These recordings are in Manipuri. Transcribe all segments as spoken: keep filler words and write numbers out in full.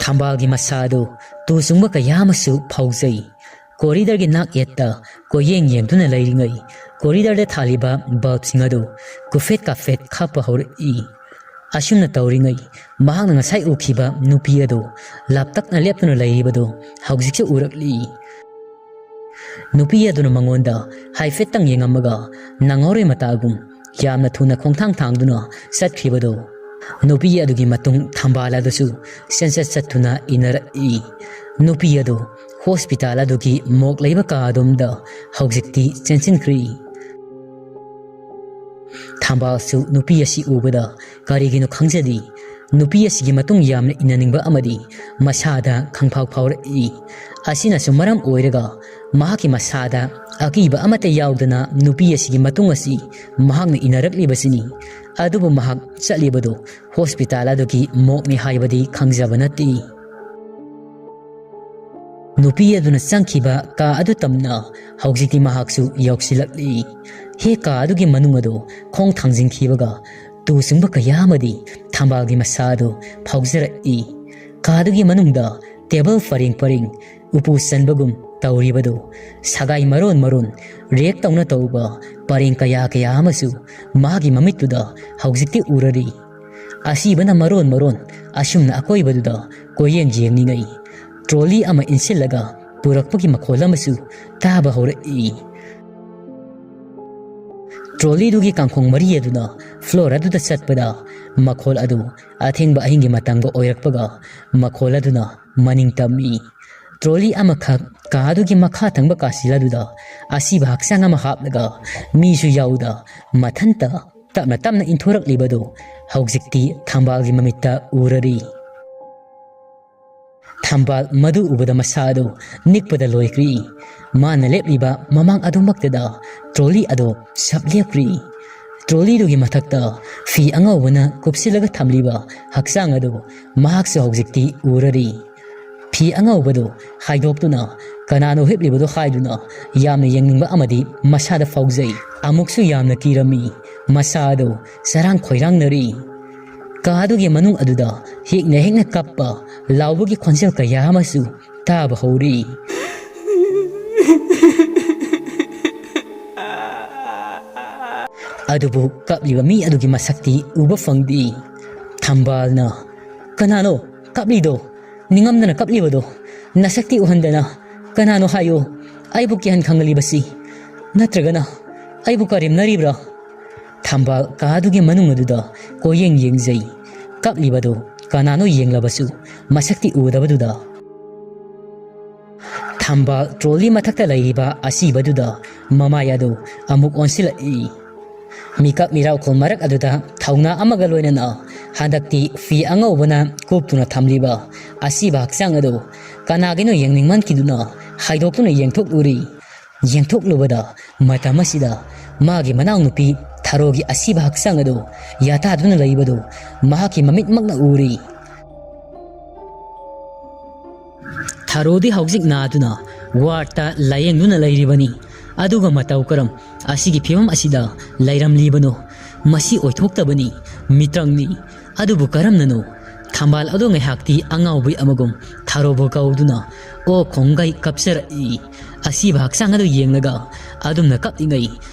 ꯊꯝꯕꯥꯜꯒꯤ ꯃꯁꯥ ꯑꯗꯨ ꯇꯨ ꯆꯨꯡꯕ ꯀꯌꯥ ꯑꯃꯁꯨ ꯐꯥꯎꯖꯩ꯫ ꯀꯣꯔꯤꯗꯔꯒꯤ ꯅꯥꯛ ꯌꯦꯠꯇ ꯀꯣꯏꯌꯦꯡ ꯌꯦꯡꯗꯨꯅ ꯂꯩꯔꯤꯉꯩ, ꯀꯣꯔꯤꯗꯔꯗ ꯊꯥꯜꯂꯤꯕ ꯕꯜꯕꯁꯤꯡ ꯑꯗꯨ ꯀꯨꯐꯦꯠ ꯀꯥꯐꯦꯠ ꯈꯥꯞꯄ ꯍꯧꯔꯛꯏ꯫ ꯑꯁꯨꯝꯅ ꯇꯧꯔꯤꯉꯩ, ꯃꯍꯥꯛꯅ ꯉꯁꯥꯏ ꯎꯈꯤꯕ ꯅꯨꯄꯤ ꯑꯗꯨ ꯂꯥꯞꯇꯛꯅ ꯂꯦꯞꯇꯨꯅ ꯂꯩꯔꯤꯕꯗꯨ ꯍꯧꯖꯤꯛꯁꯨ ꯎꯔꯛꯂꯤ꯫ ꯅꯨꯄꯤ ꯑꯗꯨꯅ ꯃꯉꯣꯟꯗ ꯍꯥꯏꯐꯦꯠꯇꯪ ꯌꯦꯡꯉꯝꯃꯒ, ꯅꯪꯍꯧꯔꯣꯏ ꯃꯇꯥꯒꯨꯝ ꯌꯥꯝꯅ ꯊꯨꯅ ꯈꯣꯡꯊꯥꯡ ꯊꯥꯡꯗꯨꯅ ꯆꯠꯈꯤꯕꯗꯨ꯫ ꯅꯨꯄꯤ ꯑꯗꯨꯒꯤ ꯃꯇꯨꯡ ꯊꯝꯕꯥꯜ ꯑꯗꯨꯁꯨ ꯆꯦꯟꯆꯠ ꯆꯠꯇꯨꯅ ꯏꯟꯅꯔꯛꯏ꯫ ꯅꯨꯄꯤ ꯑꯗꯨ ꯍꯣꯁꯄꯤꯇꯥꯜ ꯑꯗꯨꯒꯤ ꯃꯣꯛ ꯂꯩꯕ ꯀꯥ ꯑꯗꯣꯝꯗ ꯍꯧꯖꯤꯛꯇꯤ ꯆꯦꯟꯁꯤꯟꯈ꯭ꯔꯦ꯫ ꯊꯝꯕꯥꯜꯁꯨ ꯅꯨꯄꯤ ꯑꯁꯤ ꯎꯕꯗ ꯀꯔꯤꯒꯤꯅꯣ ꯈꯪꯖꯗꯦ, ꯅꯨꯄꯤ ꯑꯁꯤꯒꯤ ꯃꯇꯨꯡ ꯌꯥꯝꯅ ꯏꯟꯅꯅꯤꯡꯕ ꯑꯃꯗꯤ ꯃꯁꯥꯗ ꯈꯪꯐꯥꯎ ꯐꯥꯎꯔꯛꯏ꯫ ꯑꯁꯤꯅꯁꯨ ꯃꯔꯝ ꯑꯣꯏꯔꯒ ꯃꯍꯥꯛꯀꯤ ꯃꯁꯥꯗ ꯑꯀꯤꯕ ꯑꯃꯠꯇ ꯌꯥꯎꯗꯅ ꯅꯨꯄꯤ ꯑꯁꯤꯒꯤ ꯃꯇꯨꯡ ꯑꯁꯤ ꯃꯍꯥꯛꯅ ꯏꯟꯅꯔꯛꯂꯤꯕꯁꯤꯅꯤ꯫ ꯑꯗꯨꯕꯨ ꯃꯍꯥꯛ ꯆꯠꯂꯤꯕꯗꯨ ꯍꯣꯁꯄꯤꯇꯥꯜ ꯑꯗꯨꯒꯤ ꯃꯣꯛꯅꯤ ꯍꯥꯏꯕꯗꯤ ꯈꯪꯖꯕ ꯅꯠꯇꯦ꯫ ꯅꯨꯄꯤ ꯑꯗꯨꯅ ꯆꯪꯈꯤꯕ ꯀꯥ ꯑꯗꯨ ꯇꯝꯅ ꯍꯧꯖꯤꯛꯇꯤ ꯃꯍꯥꯛꯁꯨ ꯌꯧꯁꯤꯜꯂꯛꯂꯤ꯫ ꯍꯦꯛ ꯀꯥ ꯑꯗꯨꯒꯤ ꯃꯅꯨꯡ ꯑꯗꯨ ꯈꯣꯡ ꯊꯥꯡꯖꯤꯟꯈꯤꯕꯒ ꯇꯨ ꯆꯨꯡꯕ ꯀꯌꯥ ꯑꯃꯗꯤ ꯊꯝꯕꯥꯜꯒꯤ ꯃꯁꯥ ꯑꯗꯨ ꯐꯥꯎꯖꯔꯛꯏ꯫ ꯀꯥ ꯑꯗꯨꯒꯤ ꯃꯅꯨꯡꯗ ꯇꯦꯕꯜ ꯄꯔꯦꯡ ꯄꯔꯦꯡ ꯎꯄꯨ ꯆꯟꯕꯒꯨꯝ ꯇꯧꯔꯤꯕꯗꯨ ꯁꯒꯥꯏ ꯃꯔꯣꯟ ꯃꯔꯣꯟ ꯔꯦꯛ ꯇꯧꯅ ꯇꯧꯕ ꯄꯔꯦꯡ ꯀꯌꯥ ꯀꯌꯥ ꯑꯃꯁꯨ ꯃꯥꯒꯤ ꯃꯃꯤꯠꯇꯨꯗ ꯍꯧꯖꯤꯛꯇꯤ ꯎꯔꯔꯤ꯫ ꯑꯁꯤꯕꯅ ꯃꯔꯣꯟ ꯃꯔꯣꯟ ꯑꯁꯨꯝꯅ ꯑꯀꯣꯏꯕꯗꯨꯗ ꯀꯣꯏꯌꯦꯡ ꯌꯦꯡꯂꯤꯉꯩ, ꯇ꯭ꯔꯣꯂꯤ ꯑꯃ ꯏꯟꯁꯤꯜꯂꯒ ꯄꯨꯔꯛꯄꯒꯤ ꯃꯈꯣꯜ ꯑꯃꯁꯨ ꯇꯥꯕ ꯍꯧꯔꯛꯏ꯫ ꯇ꯭ꯔꯣꯂꯤꯗꯨꯒꯤ ꯀꯥꯡꯈꯣꯡ ꯃꯔꯤ ꯑꯗꯨꯅ ꯐ꯭ꯂꯣꯔ ꯑꯗꯨꯗ ꯆꯠꯄꯗ ꯃꯈꯣꯜ ꯑꯗꯨ ꯑꯊꯦꯡꯕ ꯑꯍꯤꯡꯒꯤ ꯃꯇꯝꯒ ꯑꯣꯏꯔꯛꯄꯒ ꯃꯈꯣꯜ ꯑꯗꯨꯅ ꯃꯅꯤꯡ ꯇꯝꯃꯤ꯫ ꯇ꯭ꯔꯣꯂꯤ ꯑꯃꯈꯛ ꯀꯥ ꯑꯗꯨꯒꯤ ꯃꯈꯥ ꯊꯪꯕ ꯀꯥꯆꯤꯜ ꯑꯗꯨꯗ ꯑꯁꯤꯕ ꯍꯛꯆꯥꯡ ꯑꯃ ꯍꯥꯞꯂꯒ ꯃꯤꯁꯨ ꯌꯥꯎꯗ ꯃꯊꯟꯇ ꯇꯞꯅ ꯇꯞꯅ ꯏꯟꯊꯣꯔꯛꯂꯤꯕꯗꯨ ꯍꯧꯖꯤꯛꯇꯤ ꯊꯝꯕꯥꯜꯒꯤ ꯃꯃꯤꯠꯇ ꯎꯔꯔꯤ꯫ ꯊꯝꯕꯥꯜ ꯃꯗꯨ ꯎꯕꯗ ꯃꯁꯥ ꯑꯗꯨ ꯅꯤꯛꯄꯗ ꯂꯣꯏꯈ꯭ꯔꯤ꯫ ꯃꯥꯅ ꯂꯦꯞꯂꯤꯕ ꯃꯃꯥꯡ ꯑꯗꯨꯃꯛꯇꯗ ꯇ꯭ꯔꯣꯂꯤ ꯑꯗꯨ ꯁꯞ ꯂꯦꯞꯈ꯭ꯔꯤ꯫ ꯇ꯭ꯔꯣꯂꯤꯗꯨꯒꯤ ꯃꯊꯛꯇ ꯐꯤ ꯑꯉꯧꯕꯅ ꯀꯨꯞꯁꯤꯜꯂꯒ ꯊꯝꯂꯤꯕ ꯍꯛꯆꯥꯡ ꯑꯗꯨ ꯃꯍꯥꯛꯁꯨ ꯍꯧꯖꯤꯛꯇꯤ ꯎꯔꯔꯤ꯫ ꯐꯤ ꯑꯉꯧꯕꯗꯨ ꯍꯥꯏꯗꯣꯛꯇꯨꯅ ꯀꯅꯥꯅꯣ ꯍꯤꯞꯂꯤꯕꯗꯨ ꯍꯥꯏꯗꯨꯅ ꯌꯥꯝꯅ ꯌꯦꯡꯅꯤꯡꯕ ꯑꯃꯗꯤ ꯃꯁꯥꯗ ꯐꯥꯎꯖꯩ꯫ ꯑꯃꯨꯛꯁꯨ ꯌꯥꯝꯅ ꯀꯤꯔꯝꯃꯤ꯫ ꯃꯁꯥ ꯑꯗꯨ ꯆꯔꯥꯡ ꯈꯣꯏꯔꯥꯡꯅꯔꯤ꯫ ꯀꯥꯗꯨꯒꯤ ꯃꯅꯨꯡ ꯑꯗꯨꯗ ꯍꯦꯛꯅ ꯍꯦꯛꯅ ꯀꯞꯄ, ꯂꯥꯎꯕꯒꯤ ꯈꯣꯟꯖꯦꯜ ꯀꯌꯥ ꯑꯃꯁꯨ ꯇꯥꯕ ꯍꯧꯔꯤ꯫ ꯑꯗꯨꯕꯨ ꯀꯞꯂꯤꯕ ꯃꯤ ꯑꯗꯨꯒꯤ ꯃꯁꯛꯇꯤ ꯎꯕ ꯐꯪꯗꯦ꯫ ꯊꯝꯕꯥꯜꯅ, "ꯀꯅꯥꯅꯣ ꯀꯞꯂꯤꯗꯣ? ꯅꯤꯡꯉꯝꯗꯅ ꯀꯞꯂꯤꯕꯗꯣ? ꯅꯁꯛꯇꯤ ꯎꯍꯟꯗꯅ ꯀꯅꯥꯅꯣ ꯍꯥꯏꯌꯨ꯫ ꯑꯩꯕꯨ ꯀꯤꯍꯟ ꯈꯪꯍꯜꯂꯤꯕꯁꯤ? ꯅꯠꯇ꯭ꯔꯒꯅ ꯑꯩꯕꯨ ꯀꯔꯦꯝꯅꯔꯤꯕ꯭ꯔꯥ?" ꯊꯝꯕꯥꯜ ꯀꯥꯗꯨꯒꯤ ꯃꯅꯨꯡ ꯑꯗꯨꯗ ꯀꯣꯏꯌꯦꯡ ꯌꯦꯡꯖꯩ꯫ ꯀꯞꯂꯤꯕꯗꯨ ꯀꯅꯥꯅꯣ ꯌꯦꯡꯂꯕꯁꯨ ꯃꯁꯛꯇꯤ ꯎꯗꯕꯗꯨꯗ꯫ ꯊꯝꯕꯥꯜ ꯇ꯭ꯔꯣꯂꯤ ꯃꯊꯛꯇ ꯂꯩꯔꯤꯕ ꯑꯁꯤꯕꯗꯨꯗ ꯃꯃꯥꯏ ꯑꯗꯨ ꯑꯃꯨꯛ ꯑꯣꯟꯁꯤꯜꯂꯛꯏ꯫ ꯃꯤꯀꯞ ꯃꯤꯔꯥꯎꯈꯣꯜ ꯃꯔꯛ ꯑꯗꯨꯗ ꯊꯧꯅꯥ ꯑꯃꯒ ꯂꯣꯏꯅꯅ ꯍꯟꯗꯛꯇꯤ ꯐꯤ ꯑꯉꯧꯕꯅ ꯀꯨꯞꯇꯨꯅ ꯊꯝꯂꯤꯕ ꯑꯁꯤꯕ ꯍꯛꯆꯥꯡ ꯑꯗꯨ ꯀꯅꯥꯒꯤꯅꯣ ꯌꯦꯡꯅꯤꯡꯃꯟꯈꯤꯗꯨꯅ ꯍꯥꯏꯗꯣꯛꯇꯨꯅ ꯌꯦꯡꯊꯣꯛꯂꯨꯔꯤ꯫ ꯌꯦꯡꯊꯣꯛꯂꯨꯕꯗ ꯃꯇꯝ ꯑꯁꯤꯗ ꯃꯥꯒꯤ ꯃꯅꯥꯎꯅꯨꯄꯤ ꯊꯔꯣꯒꯤ ꯑꯁꯤꯕ ꯍꯛꯆꯥꯡ ꯑꯗꯨ ꯌꯥꯇꯥꯗꯨꯅ ꯂꯩꯕꯗꯨ ꯃꯍꯥꯛꯀꯤ ꯃꯃꯤꯠꯃꯛꯅ ꯎꯔꯤ꯫ ꯊꯔꯣꯗꯤ ꯍꯧꯖꯤꯛ ꯅꯥꯗꯨꯅ ꯋꯥꯔꯗꯇ ꯂꯥꯌꯦꯡꯗꯨꯅ ꯂꯩꯔꯤꯕꯅꯤ꯫ ꯑꯗꯨꯒ ꯃꯇꯧ ꯀꯔꯝ ꯑꯁꯤꯒꯤ ꯐꯤꯕꯝ ꯑꯁꯤꯗ ꯂꯩꯔꯝꯂꯤꯕꯅꯣ? ꯃꯁꯤ ꯑꯣꯏꯊꯣꯛꯇꯕꯅꯤ, ꯃꯤꯇ꯭ꯔꯪꯅꯤ꯫ ꯑꯗꯨꯕꯨ ꯀꯔꯝꯅꯅꯣ? ꯊꯝꯕꯥꯜ ꯑꯗꯨ ꯉꯥꯏꯍꯥꯛꯇꯤ ꯑꯉꯥꯎꯕꯤ ꯑꯃꯒꯨꯝ ꯊꯔꯣꯕꯨ ꯀꯧꯗꯨꯅ ꯑꯣꯛ ꯈꯣꯡꯒꯩ ꯀꯞꯆꯔꯛꯏ꯫ ꯑꯁꯤꯕ ꯍꯛꯆꯥꯡ ꯑꯗꯨ ꯌꯦꯡꯂꯒ ꯑꯗꯨꯝꯅ ꯀꯞꯂꯤꯉꯩ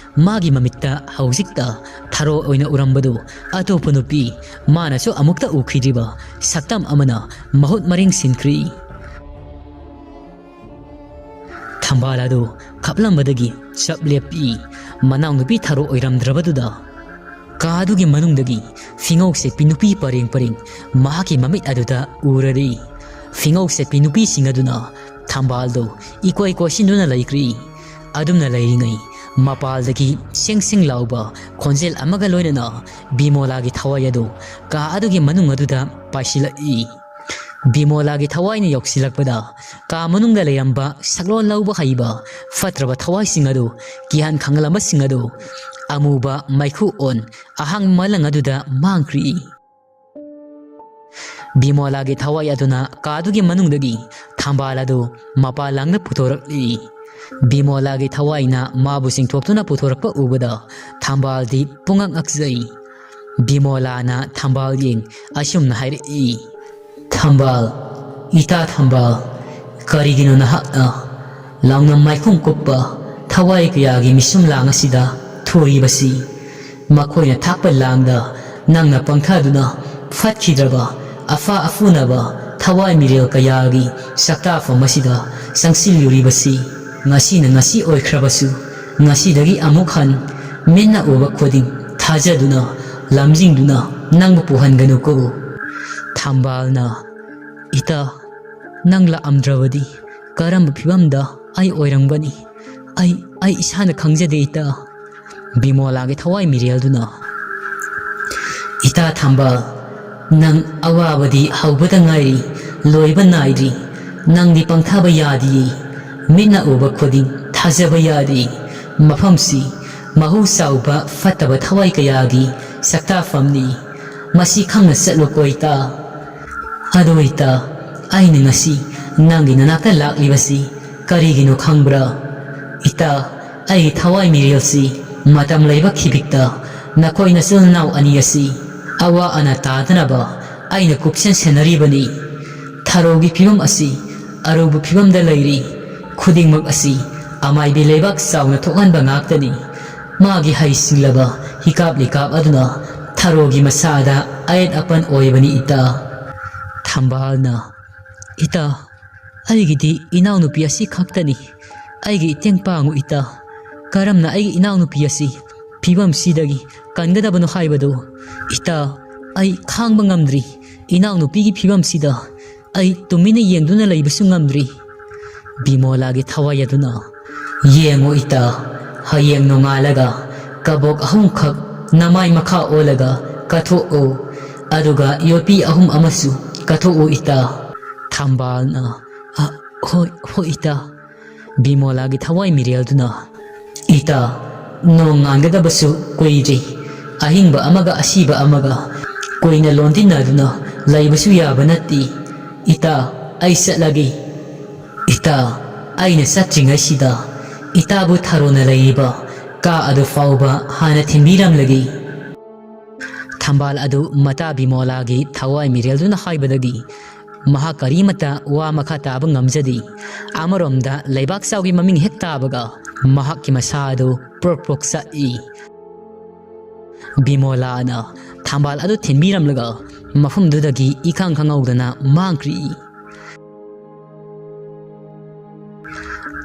ꯃꯥꯒꯤ ꯃꯃꯤꯠꯇ ꯍꯧꯖꯤꯛꯇ ꯊꯔꯣ ꯑꯣꯏꯅ ꯎꯔꯝꯕꯗꯨ ꯑꯇꯣꯞꯄ ꯅꯨꯄꯤ, ꯃꯥꯅꯁꯨ ꯑꯃꯨꯛꯇ ꯎꯈꯤꯗ꯭ꯔꯤꯕ ꯁꯛꯇꯝ ꯑꯃꯅ ꯃꯍꯨꯠ ꯃꯔꯤꯡ ꯁꯤꯟꯈ꯭ꯔꯤ꯫ ꯊꯝꯕꯥꯜ ꯑꯗꯨ ꯀꯞꯂꯝꯕꯗꯒꯤ ꯆꯞ ꯂꯦꯞꯄꯤ꯫ ꯃꯅꯥꯎꯅꯨꯄꯤ ꯊꯔꯣ ꯑꯣꯏꯔꯝꯗ꯭ꯔꯕꯗꯨꯗ ꯀꯥ ꯑꯗꯨꯒꯤ ꯃꯅꯨꯡꯗꯒꯤ ꯐꯤꯉꯧ ꯁꯦꯠꯄꯤ ꯅꯨꯄꯤ ꯄꯔꯦꯡ ꯄꯔꯦꯡ ꯃꯍꯥꯛꯀꯤ ꯃꯃꯤꯠ ꯑꯗꯨꯗ ꯎꯔꯔꯤ꯫ ꯐꯤꯉꯧ ꯁꯦꯠꯄꯤ ꯅꯨꯄꯤꯁꯤꯡ ꯑꯗꯨꯅ ꯊꯝꯕꯥꯜꯗꯨ ꯏꯀꯣꯏ ꯀꯣꯏꯁꯤꯟꯗꯨꯅ ꯂꯩꯈ꯭ꯔꯤ꯫ ꯑꯗꯨꯝꯅ ꯂꯩꯔꯤꯉꯩ ꯃꯄꯥꯜꯗꯒꯤ ꯁꯤꯡ ꯁꯤꯡ ꯂꯥꯎꯕ ꯈꯣꯟꯖꯦꯜ ꯑꯃꯒ ꯂꯣꯏꯅꯅ ꯕꯤꯃꯣꯂꯥꯒꯤ ꯊꯋꯥꯏ ꯑꯗꯨ ꯀꯥ ꯑꯗꯨꯒꯤ ꯃꯅꯨꯡ ꯑꯗꯨꯗ ꯄꯥꯏꯁꯤꯜꯂꯛꯏ꯫ ꯕꯤꯃꯣꯂꯥꯒꯤ ꯊꯋꯥꯏꯅ ꯌꯧꯁꯤꯜꯂꯛꯄꯗ ꯀꯥ ꯃꯅꯨꯡꯗ ꯂꯩꯔꯝꯕ ꯁꯛꯂꯣꯟ ꯂꯧꯕ ꯍꯩꯕ ꯐꯠꯇ꯭ꯔꯕ ꯊꯋꯥꯏꯁꯤꯡ ꯑꯗꯨ ꯀꯤꯍꯟ ꯈꯪꯍꯜꯂꯝꯕꯁꯤꯡ ꯑꯗꯨ ꯑꯃꯨꯕ ꯃꯩꯈꯨ ꯑꯣꯟ ꯑꯍꯥꯡꯕ ꯃꯂꯪ ꯑꯗꯨꯗ ꯃꯥꯡꯈ꯭ꯔꯤ꯫ ꯕꯤꯃꯣꯂꯥꯒꯤ ꯊꯋꯥꯏ ꯑꯗꯨꯅ ꯀꯥꯗꯨꯒꯤ ꯃꯅꯨꯡꯗꯒꯤ ꯊꯝꯕꯥꯜ ꯑꯗꯨ ꯃꯄꯥꯜ ꯂꯥꯡꯅ ꯄꯨꯊꯣꯔꯛꯂꯤ꯫ ꯕꯤꯃꯣꯂꯥꯒꯤ ꯊꯋꯥꯏꯅ ꯃꯥꯕꯨ ꯆꯤꯡꯊꯣꯛꯇꯨꯅ ꯄꯨꯊꯣꯔꯛꯄ ꯎꯕꯗ ꯊꯝꯕꯥꯜꯗꯤ ꯄꯨꯡꯉꯛ ꯉꯛꯆꯩ꯫ ꯕꯤꯃꯣꯂꯥꯅ ꯊꯝꯕꯥꯜ ꯌꯦꯡ ꯑꯁꯨꯝꯅ ꯍꯥꯏꯔꯛꯏ꯫ ꯊꯝꯕꯥꯜ, ꯏꯇꯥ ꯊꯝꯕꯥꯜ, ꯀꯔꯤꯒꯤꯅꯣ ꯅꯍꯥꯛꯅ ꯂꯥꯎꯅ ꯃꯥꯏꯈꯨꯝ ꯀꯨꯞꯄ ꯊꯋꯥꯏ ꯀꯌꯥꯒꯤ ꯃꯤꯁꯨꯝ ꯂꯥꯡ ꯑꯁꯤꯗ ꯊꯨꯔꯤꯕꯁꯤ? ꯃꯈꯣꯏꯅ ꯊꯥꯛꯄ ꯂꯥꯡꯗ ꯅꯪꯅ ꯄꯪꯊꯗꯨꯅ ꯐꯠꯈꯤꯗ꯭ꯔꯕ ꯑꯐ ꯑꯐꯨꯅꯕ ꯊꯋꯥꯏ ꯃꯤꯔꯦꯜ ꯀꯌꯥꯒꯤ ꯁꯛꯇꯥꯐꯝ ꯑꯁꯤꯗ ꯆꯪꯁꯤꯜꯂꯨꯔꯤꯕꯁꯤ? ꯉꯁꯤꯅ ꯉꯁꯤ ꯑꯣꯏꯈ꯭ꯔꯕꯁꯨ, ꯉꯁꯤꯗꯒꯤ ꯑꯃꯨꯛ ꯍꯟ ꯃꯤꯠꯅ ꯎꯕ ꯈꯨꯗꯤꯡ ꯊꯥꯖꯗꯨꯅ, ꯂꯝꯖꯤꯡꯗꯨꯅ ꯅꯪꯕꯨ ꯄꯨꯍꯟꯒꯅꯨꯀꯣ꯫ ꯊꯝꯕꯥꯜꯅ, "ꯏꯇꯥ, ꯅꯪ ꯂꯥꯛꯑꯝꯗ꯭ꯔꯕꯗꯤ ꯀꯔꯝꯕ ꯐꯤꯕꯝꯗ ꯑꯩ ꯑꯣꯏꯔꯝꯒꯅꯤ? ꯑꯩ, ꯑꯩ ꯏꯁꯥꯅ ꯈꯪꯖꯗꯦ ꯏꯇꯥ"꯫ ꯕꯤꯃꯣꯂꯥꯒꯤ ꯊꯋꯥꯏ ꯃꯤꯔꯦꯜꯗꯨꯅ, "ꯏꯇꯥ ꯊꯝꯕꯥꯜ, ꯅꯪ ꯑꯋꯥꯕꯗꯤ ꯍꯧꯕꯇ ꯉꯥꯏꯔꯤ, ꯂꯣꯏꯕ ꯅꯥꯏꯗ꯭ꯔꯤ꯫ ꯅꯪꯗꯤ ꯄꯪꯊꯥꯕ ꯌꯥꯗꯤꯌꯦ꯫ ꯃꯤꯠꯅ ꯎꯕ ꯈꯨꯗꯤꯡ ꯊꯥꯖꯕ ꯌꯥꯗꯦ꯫ ꯃꯐꯝꯁꯤ ꯃꯍꯧ ꯆꯥꯎꯕ ꯐꯠꯇꯕ ꯊꯋꯥꯏ ꯀꯌꯥꯒꯤ ꯁꯛꯇꯥꯐꯝꯅꯤ꯫ ꯃꯁꯤ ꯈꯪꯅ ꯆꯠꯂꯨꯀꯣ ꯏꯇꯥ꯫ ꯑꯗꯣ ꯏꯇꯥ, ꯑꯩꯅ ꯉꯁꯤ ꯅꯪꯒꯤ ꯅꯅꯥꯛꯇ ꯂꯥꯛꯂꯤꯕꯁꯤ ꯀꯔꯤꯒꯤꯅꯣ ꯈꯪꯕ꯭ꯔꯥ? ꯏꯇꯥ, ꯑꯩꯒꯤ ꯊꯋꯥꯏ ꯃꯤꯔꯦꯜꯁꯤ ꯃꯇꯝ ꯂꯩꯕ ꯈꯤꯕꯤꯛꯇ ꯅꯈꯣꯏ ꯅꯆꯤꯜ ꯅꯅꯥꯎ ꯑꯅꯤ ꯑꯁꯤ ꯑꯋꯥ ꯑꯅꯥ ꯇꯥꯗꯅꯕ ꯑꯩꯅ ꯀꯨꯞꯁꯦꯟ ꯁꯦꯟꯅꯔꯤꯕꯅꯤ꯫ ꯊꯔꯣꯒꯤ ꯐꯤꯕꯝ ꯑꯁꯤ ꯑꯔꯨꯕ ꯐꯤꯕꯝꯗ ꯂꯩꯔꯤ꯫ ꯈꯨꯗꯤꯡꯃꯛ ꯑꯁꯤ ꯑꯃꯥꯏꯕꯤ ꯂꯩꯕꯥꯛ ꯆꯥꯎꯅ ꯊꯣꯛꯍꯟꯕ ꯉꯥꯛꯇꯅꯤ꯫ ꯃꯥꯒꯤ ꯍꯩ ꯁꯤꯡꯂꯕ ꯍꯤꯀꯥꯞ ꯂꯤꯀꯥꯞ ꯑꯗꯨꯅ ꯊꯔꯣꯒꯤ ꯃꯁꯥꯗ ꯑꯌꯦꯠ ꯑꯄꯟ ꯑꯣꯏꯕꯅꯤ ꯏꯇꯥ"꯫ ꯊꯝꯕꯥꯜꯅ, "ꯏꯇꯥ, ꯑꯩꯒꯤꯗꯤ ꯏꯅꯥꯎꯅꯨꯄꯤ ꯑꯁꯤ ꯈꯛꯇꯅꯤ꯫ ꯑꯩꯒꯤ ꯏꯇꯦꯡ ꯄꯥꯡꯉꯨ ꯏꯇꯥ꯫ ꯀꯔꯝꯅ ꯑꯩꯒꯤ ꯏꯅꯥꯎꯅꯨꯄꯤ ꯑꯁꯤ ꯐꯤꯕꯝꯁꯤꯗꯒꯤ ꯀꯟꯒꯗꯕꯅꯣ ꯍꯥꯏꯕꯗꯨ ꯏꯇꯥ, ꯑꯩ ꯈꯥꯡꯕ ꯉꯝꯗ꯭ꯔꯤ꯫ ꯏꯅꯥꯎꯅꯨꯄꯤꯒꯤ ꯐꯤꯕꯝꯁꯤꯗ ꯑꯩ ꯇꯨꯃꯤꯟꯅ ꯌꯦꯡꯗꯨꯅ ꯂꯩꯕꯁꯨ ꯉꯝꯗ꯭ꯔꯤ"꯫ ꯕꯤꯃꯣꯂꯥꯒꯤ ꯊꯋꯥꯏ ꯑꯗꯨꯅ, "ꯌꯦꯡꯉꯨ ꯏꯇꯥ, ꯍꯌꯦꯡ ꯅꯣꯡꯉꯥꯜꯂꯒ ꯀꯕꯣꯛ ꯑꯍꯨꯝꯈꯛ ꯅꯃꯥꯏ ꯃꯈꯥ ꯑꯣꯜꯂꯒ ꯀꯠꯊꯣꯛꯎ, ꯑꯗꯨꯒ ꯌꯣꯠꯄꯤ ꯑꯍꯨꯝ ꯑꯃꯁꯨ ꯀꯠꯊꯣꯛꯎ ꯏꯇꯥ"꯫ ꯊꯝꯕꯥꯜꯅ, "ꯑ, ꯍꯣꯏ, ꯍꯣꯏ ꯏꯇꯥ"꯫ ꯕꯤꯃꯣꯂꯥꯒꯤ ꯊꯋꯥꯏ ꯃꯤꯔꯦꯜꯗꯨꯅ, "ꯏꯇꯥ, ꯅꯣꯡ ꯉꯥꯟꯒꯗꯕꯁꯨ ꯀꯨꯏꯗ꯭ꯔꯤ꯫ ꯑꯍꯤꯡꯕ ꯑꯃꯒ ꯑꯁꯤꯕ ꯑꯃꯒ ꯀꯨꯏꯅ ꯂꯣꯟꯗꯤꯟꯅꯗꯨꯅ ꯂꯩꯕꯁꯨ ꯌꯥꯕ ꯅꯠꯇꯦ꯫ ꯏꯇꯥ, ꯑꯩ ꯆꯠꯂꯒꯦ꯫ ꯏꯇꯥ, ꯑꯩꯅ ꯆꯠꯇ꯭ꯔꯤꯉꯩꯁꯤꯗ ꯏꯇꯥꯕꯨ ꯊꯔꯣꯅ ꯂꯩꯔꯤꯕ ꯀꯥ ꯑꯗꯨ ꯐꯥꯎꯕ ꯍꯥꯟꯅ ꯊꯤꯟꯕꯤꯔꯝꯂꯒꯦ"꯫ ꯊꯝꯕꯥꯜ ꯑꯗꯨ ꯃꯇꯥ ꯕꯤꯃꯣꯂꯥꯒꯤ ꯊꯋꯥꯏ ꯃꯤꯔꯦꯜꯗꯨꯅ ꯍꯥꯏꯕꯗꯒꯤ ꯃꯍꯥꯛ ꯀꯔꯤꯃꯠꯇ ꯋꯥ ꯃꯈꯥ ꯇꯥꯕ ꯉꯝꯖꯗꯦ꯫ ꯑꯃꯔꯣꯝꯗ ꯂꯩꯕꯥꯛ ꯆꯥꯎꯒꯤ ꯃꯃꯤꯡ ꯍꯦꯛ ꯇꯥꯕꯒ ꯃꯍꯥꯛꯀꯤ ꯃꯁꯥ ꯑꯗꯨ ꯄ꯭ꯔꯣꯛ ꯄ꯭ꯔꯣꯛ ꯆꯥꯛꯏ꯫ ꯕꯤꯃꯣꯂꯥꯅ ꯊꯝꯕꯥꯜ ꯑꯗꯨ ꯊꯤꯟꯕꯤꯔꯝꯂꯒ ꯃꯐꯝꯗꯨꯗꯒꯤ ꯏꯈꯪ ꯈꯪꯍꯧꯗꯅ ꯃꯥꯡꯈ꯭ꯔꯤ꯫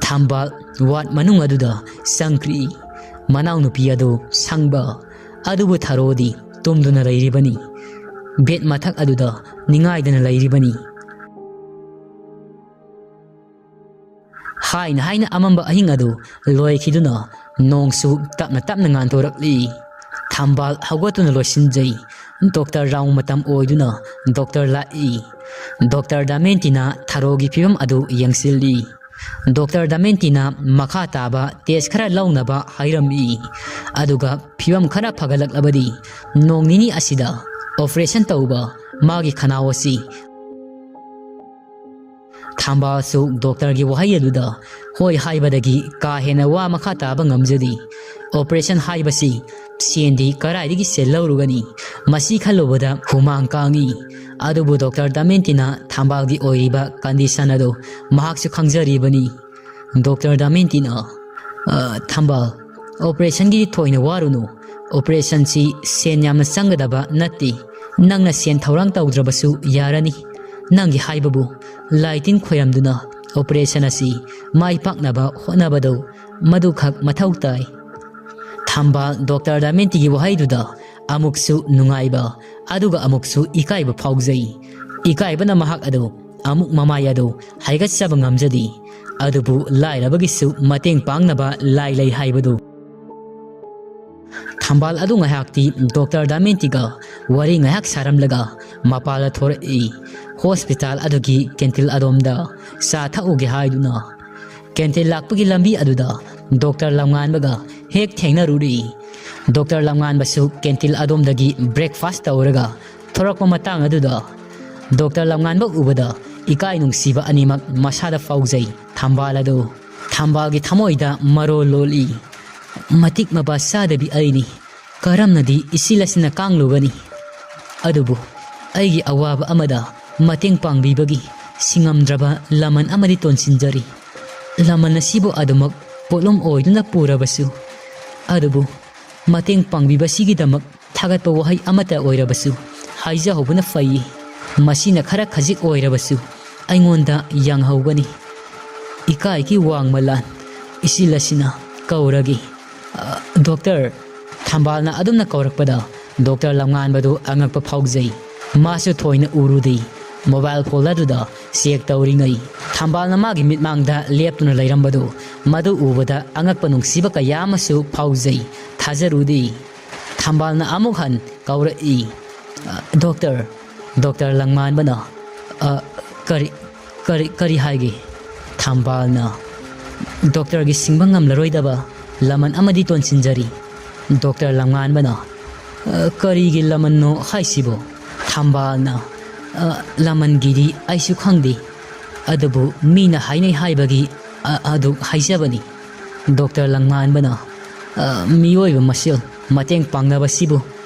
ꯊꯝꯕꯥꯜ ꯋꯥꯔꯗ ꯃꯅꯨꯡ ꯑꯗꯨꯗ ꯆꯪꯈ꯭ꯔꯤ꯫ ꯃꯅꯥꯎꯅꯨꯄꯤ ꯑꯗꯨ ꯁꯪꯕ, ꯑꯗꯨꯕꯨ ꯊꯔꯣꯗꯤ ꯇꯨꯝꯗꯨꯅ ꯂꯩꯔꯤꯕꯅꯤ꯫ ꯕꯦꯗ ꯃꯊꯛ ꯑꯗꯨꯗ ꯅꯤꯡꯉꯥꯏꯗꯅ ꯂꯩꯔꯤꯕꯅꯤ꯫ ꯍꯥꯏꯅ ꯍꯥꯏꯅ ꯑꯃꯝꯕ ꯑꯍꯤꯡ ꯑꯗꯨ ꯂꯣꯏꯈꯤꯗꯨꯅ ꯅꯣꯡꯁꯨ ꯇꯞꯅ ꯇꯞꯅ ꯉꯥꯟꯊꯣꯔꯛꯂꯤ꯫ ꯊꯝꯕꯥꯜ ꯍꯧꯒꯠꯇꯨꯅ ꯂꯣꯏꯁꯤꯟꯖꯩ꯫ ꯗꯣꯛꯇꯔ ꯔꯥꯎꯟ ꯃꯇꯝ ꯑꯣꯏꯗꯨꯅ ꯗꯣꯛꯇꯔ ꯂꯥꯛꯏ꯫ ꯗꯣꯛꯇꯔ ꯗꯥꯃꯦꯟꯇꯤꯅ ꯊꯔꯣꯒꯤ ꯐꯤꯕꯝ ꯑꯗꯨ ꯌꯦꯡꯁꯤꯜꯂꯤ꯫ ꯗꯣꯛꯇꯔ ꯗꯥꯃꯦꯟꯇꯤꯅ ꯃꯈꯥ ꯇꯥꯕ ꯇꯦꯁ ꯈꯔ ꯂꯧꯅꯕ ꯍꯥꯏꯔꯝꯃꯤ꯫ ꯑꯗꯨꯒ ꯐꯤꯕꯝ ꯈꯔ ꯐꯒꯠꯂꯛꯂꯕꯗꯤ ꯅꯣꯡ ꯅꯤꯅꯤ ꯑꯁꯤꯗ ꯑꯣꯄꯔꯦꯁꯟ ꯇꯧꯕ ꯃꯥꯒꯤ ꯈꯅꯥꯎ ꯑꯁꯤ ꯊꯝꯕꯥꯜꯁꯨ ꯗꯣꯛꯇꯔꯒꯤ ꯋꯥꯍꯩ ꯑꯗꯨꯗ ꯍꯣꯏ ꯍꯥꯏꯕꯗꯒꯤ ꯀꯥ ꯍꯦꯟꯅ ꯋꯥ ꯃꯈꯥ ꯇꯥꯕ ꯉꯝꯖꯗꯦ꯫ ꯑꯣꯄꯔꯦꯁꯟ ꯍꯥꯏꯕꯁꯤ ꯁꯦꯟꯗꯤ ꯀꯗꯥꯏꯗꯒꯤ ꯁꯦꯜ ꯂꯧꯔꯨꯒꯅꯤ? ꯃꯁꯤ ꯈꯜꯂꯨꯕꯗ ꯍꯨꯃꯥꯡ ꯀꯥꯡꯏ꯫ ꯑꯗꯨꯕꯨ ꯗꯣꯛꯇꯔ ꯗꯥꯃꯦꯟꯇꯤꯅ ꯊꯝꯕꯥꯜꯒꯤ ꯑꯣꯏꯔꯤꯕ ꯀꯟꯗꯤꯁꯟ ꯑꯗꯨ ꯃꯍꯥꯛꯁꯨ ꯈꯪꯖꯔꯤꯕꯅꯤ꯫ ꯗꯣꯛꯇꯔ ꯗꯥꯃꯦꯟꯇꯤꯅ, "ꯑ, ꯊꯝꯕꯥꯜ, ꯑꯣꯄꯔꯦꯁꯟꯒꯤꯗꯤ ꯊꯣꯏꯅ ꯋꯥꯔꯨꯅꯨ꯫ ꯑꯣꯄꯔꯦꯁꯟꯁꯤ ꯁꯦꯟ ꯌꯥꯝꯅ ꯆꯪꯒꯗꯕ ꯅꯠꯇꯦ꯫ ꯅꯪꯅ ꯁꯦꯟ ꯊꯧꯔꯥꯡ ꯇꯧꯗ꯭ꯔꯕꯁꯨ ꯌꯥꯔꯅꯤ꯫ ꯅꯪꯒꯤ ꯍꯥꯏꯕꯕꯨ ꯂꯥꯏ ꯇꯤꯟ ꯈꯣꯏꯔꯝꯗꯨꯅ ꯑꯣꯄꯔꯦꯁꯟ ꯑꯁꯤ ꯃꯥꯏ ꯄꯥꯛꯅꯕ ꯍꯣꯠꯅꯕꯗꯨ ꯃꯗꯨꯈꯛ ꯃꯊꯧ ꯇꯥꯏ"꯫ ꯊꯝꯕꯥꯜ ꯗꯣꯛꯇꯔ ꯗꯥꯃꯦꯟꯇꯤꯒꯤ ꯋꯥꯍꯩꯗꯨꯗ ꯑꯃꯨꯛꯁꯨ ꯅꯨꯡꯉꯥꯏꯕ, ꯑꯗꯨꯒ ꯑꯃꯨꯛꯁꯨ ꯏꯀꯥꯏꯕ ꯐꯥꯎꯖꯩ꯫ ꯏꯀꯥꯏꯕꯅ ꯃꯍꯥꯛ ꯑꯗꯨ ꯑꯃꯨꯛ ꯃꯃꯥꯏ ꯑꯗꯨ ꯍꯥꯏꯒꯠꯆꯕ ꯉꯝꯖꯗꯦ꯫ ꯑꯗꯨꯕꯨ ꯂꯥꯏꯔꯕꯒꯤꯁꯨ ꯃꯇꯦꯡ ꯄꯥꯡꯅꯕ ꯂꯥꯏ ꯂꯩ ꯍꯥꯏꯕꯗꯨ꯫ ꯊꯝꯕꯥꯜ ꯑꯗꯨ ꯉꯥꯏꯍꯥꯛꯇꯤ ꯗꯣꯛꯇꯔ ꯗꯥꯃꯦꯟꯇꯤꯒ ꯋꯥꯔꯤ ꯉꯥꯏꯍꯥꯛ ꯁꯥꯔꯝꯂꯒ ꯃꯄꯥꯜꯗ ꯊꯣꯔꯛꯏ꯫ ꯍꯣꯁꯄꯤꯇꯥꯜ ꯑꯗꯨꯒꯤ ꯀꯦꯟꯇꯤꯟ ꯑꯗꯣꯝꯗ ꯆꯥ ꯊꯛꯎꯒꯦ ꯍꯥꯏꯗꯨꯅ꯫ ꯀꯦꯟꯇꯤꯟ ꯂꯥꯛꯄꯒꯤ ꯂꯝꯕꯤ ꯑꯗꯨꯗ ꯗꯣꯛꯇꯔ ꯂꯝꯉꯥꯟꯕꯒ ꯍꯦꯛ ꯊꯦꯡꯅꯔꯨꯔꯤ꯫ ꯗꯣꯛꯇꯔ ꯂꯝꯉꯥꯟꯕꯁꯨ ꯀꯦꯟꯇꯤꯟ ꯑꯗꯣꯝꯗꯒꯤ ꯕ꯭ꯔꯦꯛꯐꯥꯁ ꯇꯧꯔꯒ ꯊꯣꯔꯛꯄ ꯃꯇꯥꯡ ꯑꯗꯨꯗ ꯗꯣꯛꯇꯔ ꯂꯝꯉꯥꯟꯕ ꯎꯕꯗ ꯏꯀꯥꯏ ꯅꯨꯡꯁꯤꯕ ꯑꯅꯤꯃꯛ ꯃꯁꯥꯗ ꯐꯥꯎꯖꯩ꯫ ꯊꯝꯕꯥꯜ ꯑꯗꯨ ꯊꯝꯕꯥꯜꯒꯤ ꯊꯃꯣꯏꯗ ꯃꯔꯣꯜ ꯂꯣꯜꯂꯤ꯫ "ꯃꯇꯤꯛ ꯃꯄꯥ ꯆꯥꯗꯕꯤ ꯑꯩꯅꯤ꯫ ꯀꯔꯝꯅꯗꯤ ꯏꯆꯤꯜ ꯑꯁꯤꯅ ꯀꯥꯡꯂꯨꯒꯅꯤ? ꯑꯗꯨꯕꯨ ꯑꯩꯒꯤ ꯑꯋꯥꯕ ꯑꯃꯗ ꯃꯇꯦꯡ ꯄꯥꯡꯕꯤꯕꯒꯤ ꯁꯤꯡꯉꯝꯗ꯭ꯔꯕ ꯂꯃꯟ ꯑꯃꯗꯤ ꯇꯣꯟꯁꯤꯟꯖꯔꯤ꯫ ꯂꯃꯟ ꯑꯁꯤꯕꯨ ꯑꯗꯨꯃꯛ ꯄꯣꯠꯂꯨꯝ ꯑꯣꯏꯗꯨꯅ ꯄꯨꯔꯕꯁꯨ, ꯑꯗꯨꯕꯨ ꯃꯇꯦꯡ ꯄꯥꯡꯕꯤꯕꯁꯤꯒꯤꯗꯃꯛ ꯊꯥꯒꯠꯄ ꯋꯥꯍꯩ ꯑꯃꯠꯇ ꯑꯣꯏꯔꯕꯁꯨ ꯍꯥꯏꯖꯍꯧꯕꯅ ꯐꯩ꯫ ꯃꯁꯤꯅ ꯈꯔ ꯈꯖꯤꯛ ꯑꯣꯏꯔꯕꯁꯨ ꯑꯩꯉꯣꯟꯗ ꯌꯥꯡꯍꯧꯒꯅꯤ꯫ ꯏꯀꯥꯏꯒꯤ ꯋꯥꯡꯃ ꯂꯥꯟ ꯏꯆꯤꯜ ꯑꯁꯤꯅ ꯀꯧꯔꯒꯦ꯫ "ꯑ, ꯗꯣꯛꯇꯔ!" ꯊꯝꯕꯥꯜꯅ ꯑꯗꯨꯝꯅ ꯀꯧꯔꯛꯄꯗ ꯗꯣꯛꯇꯔ ꯂꯝꯉꯥꯟꯕꯗꯨ ꯑꯉꯛꯄ ꯐꯥꯎꯖꯩ꯫ ꯃꯥꯁꯨ ꯊꯣꯏꯅ ꯎꯔꯨꯗꯦ꯫ ꯃꯣꯕꯥꯏꯜ ꯐꯣꯜ ꯑꯗꯨꯗ ꯆꯦꯛ ꯇꯧꯔꯤꯉꯩ ꯊꯝꯕꯥꯜꯅ ꯃꯥꯒꯤ ꯃꯤꯠꯃꯥꯡꯗ ꯂꯦꯞꯇꯨꯅ ꯂꯩꯔꯝꯕꯗꯨ, ꯃꯗꯨ ꯎꯕꯗ ꯑꯉꯛꯄ ꯅꯨꯡꯁꯤꯕ ꯀꯌꯥ ꯑꯃꯁꯨ ꯐꯥꯎꯖꯩ꯫ ꯊꯥꯖꯔꯨꯗꯦ꯫ ꯊꯝꯕꯥꯜꯅ ꯑꯃꯨꯛ ꯍꯟ ꯀꯧꯔꯛꯏ, "ꯑ, ꯗꯣꯛꯇꯔ!" ꯗꯣꯛꯇꯔ ꯂꯝꯉꯥꯟꯕꯅ, "ꯑ, ꯀꯔꯤ, ꯀꯔꯤ, ꯀꯔꯤ ꯍꯥꯏꯒꯦ?" ꯊꯝꯕꯥꯜꯅ, "ꯗꯣꯛꯇꯔꯒꯤ ꯁꯤꯡꯕ ꯉꯝꯂꯔꯣꯏꯗꯕ ꯂꯃꯟ ꯑꯃꯗꯤ ꯇꯣꯟꯁꯤꯟꯖꯔꯤ꯫" ꯗꯣꯛꯇꯔ ꯂꯝꯉꯥꯟꯕꯅ, "ꯑ, ꯀꯔꯤꯒꯤ ꯂꯃꯟꯅꯣ ꯍꯥꯏꯁꯤꯕꯣ?" ꯊꯝꯕꯥꯜꯅ, "ꯑ, ꯂꯃꯟꯒꯤꯗꯤ ꯑꯩꯁꯨ ꯈꯪꯗꯦ, ꯑꯗꯨꯕꯨ ꯃꯤꯅ ꯍꯥꯏꯅꯩ ꯍꯥꯏꯕꯒꯤ, ꯑ, ꯑꯗꯨ ꯍꯥꯏꯖꯕꯅꯤ꯫" ꯗꯣꯛꯇꯔ ꯂꯝꯉꯥꯟꯕꯅ, "ꯑ, ꯃꯤꯑꯣꯏꯕ ꯃꯁꯦꯜ ꯃꯇꯦꯡ ꯄꯥꯡꯅꯕꯁꯤꯕꯨ,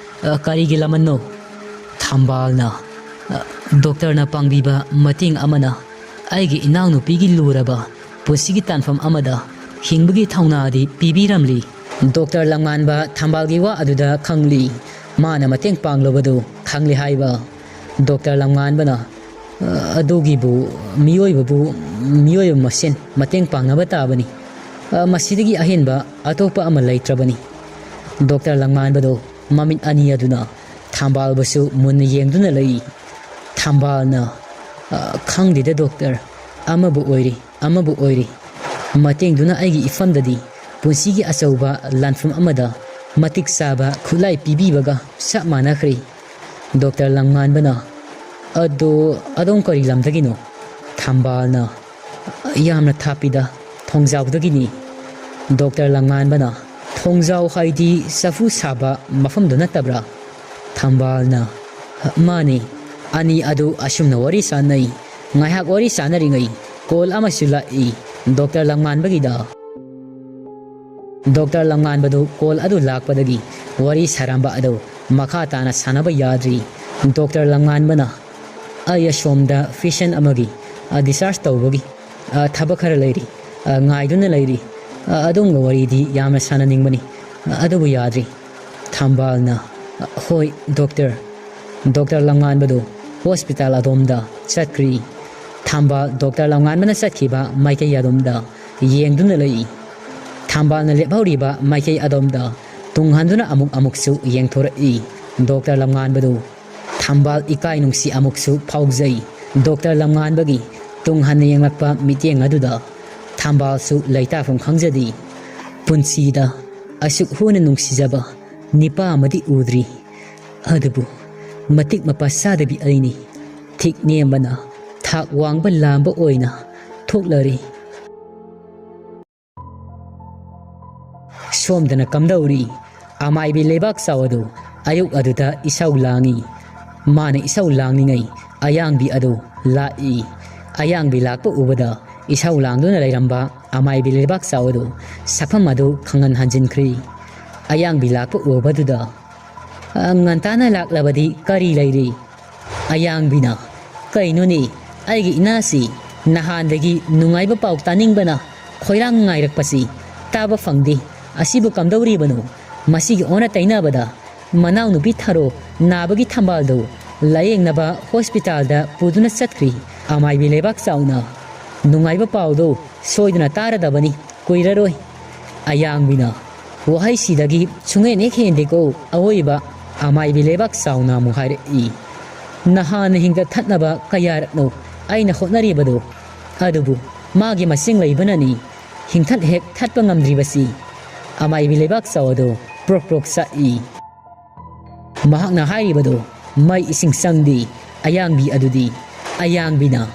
ꯑ, ꯀꯔꯤꯒꯤ ꯂꯃꯟꯅꯣ?" ꯊꯝꯕꯥꯜꯅ, "ꯑ, ꯗꯣꯛꯇꯔꯅ ꯄꯥꯡꯕꯤꯕ ꯃꯇꯦꯡ ꯑꯃꯅ ꯑꯩꯒꯤ ꯏꯅꯥꯎꯅꯨꯄꯤꯒꯤ ꯂꯨꯔꯕ ꯄꯨꯟꯁꯤꯒꯤ ꯇꯥꯟꯐꯝ ꯑꯃꯗ ꯍꯤꯡꯕꯒꯤ ꯊꯧꯅꯥꯗꯤ ꯄꯤꯕꯤꯔꯝꯂꯤ꯫" ꯗꯣꯛꯇꯔ ꯂꯝꯉꯥꯟꯕ ꯊꯝꯕꯥꯜꯒꯤ ꯋꯥ ꯑꯗꯨꯗ ꯈꯪꯂꯤ꯫ ꯃꯥꯅ ꯃꯇꯦꯡ ꯄꯥꯡꯂꯨꯕꯗꯨ ꯈꯪꯂꯦ ꯍꯥꯏꯕ꯫ ꯗꯣꯛꯇꯔ ꯂꯝꯉꯥꯟꯕꯅ, "ꯑ, ꯑꯗꯨꯒꯤꯕꯨ ꯃꯤꯑꯣꯏꯕꯕꯨ ꯃꯤꯑꯣꯏꯕ ꯃꯁꯦꯟ ꯃꯇꯦꯡ ꯄꯥꯡꯅꯕ ꯇꯥꯕꯅꯤ꯫ ꯑ, ꯃꯁꯤꯗꯒꯤ ꯑꯍꯦꯟꯕ ꯑꯇꯣꯞꯄ ꯑꯃ ꯂꯩꯇ꯭ꯔꯕꯅꯤ꯫" ꯗꯣꯛꯇꯔ ꯂꯝꯉꯥꯟꯕꯗꯨ ꯃꯃꯤꯠ ꯑꯅꯤ ꯑꯗꯨꯅ ꯊꯝꯕꯥꯜꯕꯨꯁꯨ ꯃꯨꯟꯅ ꯌꯦꯡꯗꯨꯅ ꯂꯩ꯫ ꯊꯝꯕꯥꯜꯅ, "ꯑ, ꯈꯪꯗꯦꯗ ꯗꯣꯛꯇꯔ, ꯑꯃꯕꯨ ꯑꯣꯏꯔꯤ, ꯑꯃꯕꯨ ꯑꯣꯏꯔꯤ꯫ ꯃꯇꯦꯡꯗꯨꯅ ꯑꯩꯒꯤ ꯏꯐꯝꯗꯗꯤ ꯄꯨꯟꯁꯤꯒꯤ ꯑꯆꯧꯕ ꯂꯥꯟꯐꯝ ꯑꯃꯗ ꯃꯇꯤꯛ ꯆꯥꯕ ꯈꯨꯠꯂꯥꯏ ꯄꯤꯕꯤꯕꯒ ꯆꯞ ꯃꯥꯟꯅꯈ꯭ꯔꯦ꯫" ꯗꯣꯛꯇꯔ ꯂꯝꯉꯥꯟꯕꯅ, "ꯑꯗꯣ ꯑꯗꯣꯝ ꯀꯔꯤ ꯂꯝꯗꯒꯤꯅꯣ?" ꯊꯝꯕꯥꯜꯅ, "ꯌꯥꯝꯅ ꯊꯥꯞꯄꯤꯗ, ꯊꯣꯡꯖꯥꯎꯗꯒꯤꯅꯤ꯫" ꯗꯣꯛꯇꯔ ꯂꯝꯉꯥꯟꯕꯅ, "ꯊꯣꯡꯖꯥꯎ ꯍꯥꯏꯗꯤ ꯆꯐꯨ ꯁꯥꯕ ꯃꯐꯝꯗꯨ ꯅꯠꯇꯕ꯭ꯔꯥ?" ꯊꯝꯕꯥꯜꯅ, "ꯃꯥꯅꯤ꯫" ꯑꯅꯤ ꯑꯗꯨ ꯑꯁꯨꯝꯅ ꯋꯥꯔꯤ ꯁꯥꯟꯅꯩ꯫ ꯉꯥꯏꯍꯥꯛ ꯋꯥꯔꯤ ꯁꯥꯟꯅꯔꯤꯉꯩ ꯀꯣꯜ ꯑꯃꯁꯨ ꯂꯥꯛꯏ ꯗꯣꯛꯇꯔ ꯂꯝꯉꯥꯟꯕꯒꯤꯗ꯫ ꯗꯣꯛꯇꯔ ꯂꯝꯉꯥꯟꯕꯗꯨ ꯀꯣꯜ ꯑꯗꯨ ꯂꯥꯛꯄꯗꯒꯤ ꯋꯥꯔꯤ ꯁꯥꯔꯝꯕ ꯑꯗꯨ ꯃꯈꯥ ꯇꯥꯅ ꯁꯥꯟꯅꯕ ꯌꯥꯗ꯭ꯔꯤ꯫ ꯗꯣꯛꯇꯔ ꯂꯝꯉꯥꯟꯕꯅ, "ꯑꯩ ꯑꯁꯣꯝꯗ ꯄꯦꯁꯦꯟ ꯑꯃꯒꯤ, ꯑ, ꯗꯤꯁꯆꯥꯔꯖ ꯇꯧꯕꯒꯤ, ꯑ, ꯊꯕꯛ ꯈꯔ ꯂꯩꯔꯤ꯫ ꯑ, ꯉꯥꯏꯗꯨꯅ ꯂꯩꯔꯤ꯫ ꯑ, ꯑꯗꯣꯝꯒ ꯋꯥꯔꯤꯗꯤ ꯌꯥꯝꯅ ꯁꯥꯟꯅꯅꯤꯡꯕꯅꯤ꯫ ꯑ, ꯑꯗꯨꯕꯨ ꯌꯥꯗ꯭ꯔꯤ꯫" ꯊꯝꯕꯥꯜꯅ, "ꯍꯣꯏ, ꯗꯣꯛꯇꯔ꯫" ꯗꯣꯛꯇꯔ ꯂꯝꯉꯥꯟꯕꯗꯨ ꯍꯣꯁꯄꯤꯇꯥꯜ ꯑꯗꯣꯝꯗ ꯆꯠꯈ꯭ꯔꯤ꯫ ꯊꯝꯕꯥꯜ ꯗꯣꯛꯇꯔ ꯂꯝꯉꯥꯟꯕꯅ ꯆꯠꯈꯤꯕ ꯃꯥꯏꯀꯩ ꯑꯗꯣꯝꯗ ꯌꯦꯡꯗꯨꯅ ꯂꯩ꯫ ꯊꯝꯕꯥꯜꯅ ꯂꯦꯞꯍꯧꯔꯤꯕ ꯃꯥꯏꯀꯩ ꯑꯗꯣꯝꯗ ꯇꯨꯡꯍꯟꯗꯨꯅ ꯑꯃꯨꯛ ꯑꯃꯨꯛꯁꯨ ꯌꯦꯡꯊꯣꯔꯛꯏ꯫ ꯗꯣꯛꯇꯔ ꯂꯝꯉꯥꯟꯕꯗꯨ ꯊꯝꯕꯥꯜ ꯏꯀꯥꯏ ꯅꯨꯡꯁꯤ ꯑꯃꯨꯛꯁꯨ ꯐꯥꯎꯖꯩ꯫ ꯗꯣꯛꯇꯔ ꯂꯝꯉꯥꯟꯕꯒꯤ ꯇꯨꯡ ꯍꯟꯅ ꯌꯦꯡꯂꯛꯄ ꯃꯤꯠꯌꯦꯡ ꯑꯗꯨꯗ ꯊꯝꯕꯥꯜꯁꯨ ꯂꯩꯇꯥꯐꯝ ꯈꯪꯖꯗꯦ꯫ ꯄꯨꯟꯁꯤꯗ ꯑꯁꯨꯛ ꯍꯨꯅ ꯅꯨꯡꯁꯤꯖꯕ ꯅꯤꯄꯥ ꯑꯃꯗꯤ ꯎꯗ꯭ꯔꯤ꯫ ꯑꯗꯨꯕꯨ ꯃꯇꯤꯛ ꯃꯄꯥ ꯆꯥꯗꯕꯤ ꯑꯩꯅꯤ꯫ ꯊꯤꯛ ꯅꯦꯝꯕꯅ ꯊꯥꯛ ꯋꯥꯡꯕ ꯂꯥꯝꯕ ꯑꯣꯏꯅ ꯊꯣꯛꯂꯔꯤ꯫ ꯁꯣꯝꯗꯅ ꯀꯝꯗꯧꯔꯤ? ꯑꯃꯥꯏꯕꯤ ꯂꯩꯕꯥꯛ ꯆꯥꯎ ꯑꯗꯨ ꯑꯌꯨꯛ ꯑꯗꯨꯗ ꯏꯁꯧ ꯂꯥꯡꯏ꯫ ꯃꯥꯅ ꯏꯁꯧ ꯂꯥꯡꯂꯤꯉꯩ ꯑꯌꯥꯡꯕꯤ ꯑꯗꯨ ꯂꯥꯛꯏ꯫ ꯑꯌꯥꯡꯕꯤ ꯂꯥꯛꯄ ꯎꯕꯗ ꯏꯁꯧ ꯂꯥꯡꯗꯨꯅ ꯂꯩꯔꯝꯕ ꯑꯃꯥꯏꯕꯤ ꯂꯩꯕꯥꯛ ꯆꯥꯎ ꯑꯗꯨ ꯁꯛꯐꯝ ꯑꯗꯨ ꯈꯪꯍꯟ ꯍꯟꯖꯤꯟꯈ꯭ꯔꯤ꯫ ꯑꯌꯥꯡꯕꯤ ꯂꯥꯛꯄ ꯎꯕꯗꯨꯗ, "ꯑ, ꯉꯟꯇꯥꯅ ꯂꯥꯛꯂꯕꯗꯤ ꯀꯔꯤ ꯂꯩꯔꯤ?" ꯑꯌꯥꯡꯕꯤꯅ, "ꯀꯩꯅꯣꯅꯦ, ꯑꯩꯒꯤ ꯏꯅꯥꯁꯤ ꯅꯍꯥꯟꯗꯒꯤ ꯅꯨꯡꯉꯥꯏꯕ ꯄꯥꯎ ꯇꯥꯅꯤꯡꯕꯅ ꯈꯣꯏꯔꯥꯡ ꯉꯥꯏꯔꯛꯄꯁꯤ ꯇꯥꯕ ꯐꯪꯗꯦ꯫ ꯑꯁꯤꯕꯨ ꯀꯝꯗꯧꯔꯤꯕꯅꯣ? ꯃꯁꯤꯒꯤ ꯑꯣꯟꯅ ꯇꯩꯅꯕꯗ ꯃꯅꯥꯎꯅꯨꯄꯤ ꯊꯔꯣ ꯅꯥꯕꯒꯤ ꯊꯝꯕꯥꯜꯗꯨ ꯂꯥꯌꯦꯡꯅꯕ ꯍꯣꯁꯄꯤꯇꯥꯜꯗ ꯄꯨꯗꯨꯅ ꯆꯠꯈ꯭ꯔꯤ꯫ ꯑꯃꯥꯏꯕꯤ ꯂꯩꯕꯥꯛ ꯆꯥꯎꯅ ꯅꯨꯡꯉꯥꯏꯕ ꯄꯥꯎꯗꯨ ꯁꯣꯏꯗꯅ ꯇꯥꯔꯗꯕꯅꯤ, ꯀꯨꯏꯔꯔꯣꯏ꯫" ꯑꯌꯥꯡꯕꯤꯅ ꯋꯥꯍꯩꯁꯤꯗꯒꯤ ꯁꯨꯡꯍꯦꯟ ꯍꯦꯛ ꯍꯦꯟꯗꯦꯀꯣ ꯑꯋꯣꯏꯕ꯫ ꯑꯃꯥꯏꯕꯤ ꯂꯩꯕꯥꯛ ꯆꯥꯎꯅ ꯑꯃꯨꯛ ꯍꯥꯏꯔꯛꯏ, "ꯅꯍꯥꯟꯅ ꯍꯤꯡꯒꯠ ꯊꯠꯅꯕ ꯀꯌꯥꯔꯛꯅꯣ ꯑꯩꯅ ꯍꯣꯠꯅꯔꯤꯕꯗꯣ, ꯑꯗꯨꯕꯨ ꯃꯥꯒꯤ ꯃꯁꯤꯡ ꯂꯩꯕꯅꯅꯤ ꯍꯤꯡꯊꯠ ꯍꯦꯛ ꯊꯠꯄ ꯉꯝꯗ꯭ꯔꯤꯕꯁꯤ꯫" ꯑꯃꯥꯏꯕꯤ ꯂꯩꯕꯥꯛ ꯆꯥꯎ ꯑꯗꯨ ꯄ꯭ꯔꯣꯛ ꯄ꯭ꯔꯣꯛ ꯆꯥꯛꯏ꯫ ꯃꯍꯥꯛꯅ ꯍꯥꯏꯔꯤꯕꯗꯨ ꯃꯩ ꯏꯁꯤꯡ ꯆꯪꯗꯦ꯫ ꯑꯌꯥꯡꯕꯤ ꯑꯗꯨꯗꯤ, ꯑꯌꯥꯡꯕꯤꯅ,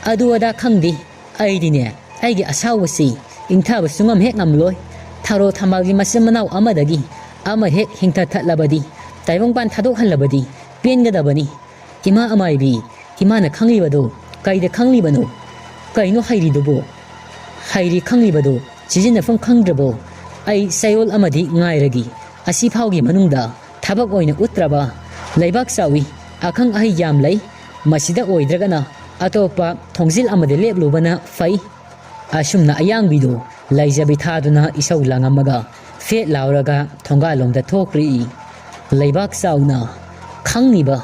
"ꯑꯗꯨ ꯑꯗꯥ ꯈꯪꯗꯦ, ꯑꯩꯗꯤꯅꯦ, ꯑꯩꯒꯤ ꯑꯁꯥꯎꯕꯁꯤ ꯏꯪꯊꯕ ꯁꯨꯡꯉꯝ ꯍꯦꯛ ꯉꯝꯂꯣꯏ꯫ ꯊꯔꯣ ꯊꯝꯕꯥꯜꯒꯤ ꯃꯆꯤꯟ ꯃꯅꯥꯎ ꯑꯃꯗꯒꯤ ꯑꯃ ꯍꯦꯛ ꯍꯤꯡꯊ ꯊꯠꯂꯕꯗꯤ, ꯇꯥꯏꯕꯪꯄꯥꯟ ꯊꯥꯗꯣꯛꯍꯜꯂꯕꯗꯤ ꯄꯦꯟꯒꯗꯕꯅꯤ꯫ ꯏꯃꯥ ꯑꯃꯥꯏꯕꯤ, ꯏꯃꯥꯅ ꯈꯪꯂꯤꯕꯗꯨ ꯀꯩꯗ ꯈꯪꯂꯤꯕꯅꯣ? ꯀꯩꯅꯣ ꯍꯩꯔꯤꯗꯨꯕꯨ? ꯍꯩꯔꯤ ꯈꯪꯂꯤꯕꯗꯨ ꯁꯤꯖꯤꯟꯅꯐꯝ ꯈꯪꯗ꯭ꯔꯕꯣ? ꯑꯩ ꯆꯌꯣꯜ ꯑꯃꯗꯤ ꯉꯥꯏꯔꯒꯦ꯫ ꯑꯁꯤ ꯐꯥꯎꯒꯤ ꯃꯅꯨꯡꯗ ꯊꯕꯛ ꯑꯣꯏꯅ ꯎꯠꯇ꯭ꯔꯕ ꯂꯩꯕꯥꯛ ꯆꯥꯎꯏ, ꯑꯈꯪ ꯑꯍꯩ ꯌꯥꯝ ꯂꯩ, ꯃꯁꯤꯗ ꯑꯣꯏꯗ꯭ꯔꯒꯅ ꯑꯇꯣꯞꯄ ꯊꯣꯡꯖꯤꯜ ꯑꯃꯗ ꯂꯦꯞꯂꯨꯕꯅ ꯐꯩ꯫ ꯑꯁꯨꯝꯅ ꯑꯌꯥꯡꯕꯤꯗꯨ ꯂꯩꯖꯕꯤ ꯊꯥꯗꯨꯅ ꯏꯁꯧ ꯂꯥꯡꯉꯝꯃꯒ ꯐꯦꯠ ꯂꯥꯎꯔꯒ ꯊꯣꯡꯒꯥꯜꯂꯣꯝꯗ ꯊꯣꯛꯈ꯭ꯔꯤ꯫ ꯂꯩꯕꯥꯛ ꯆꯥꯎꯅ ꯈꯪꯉꯤꯕ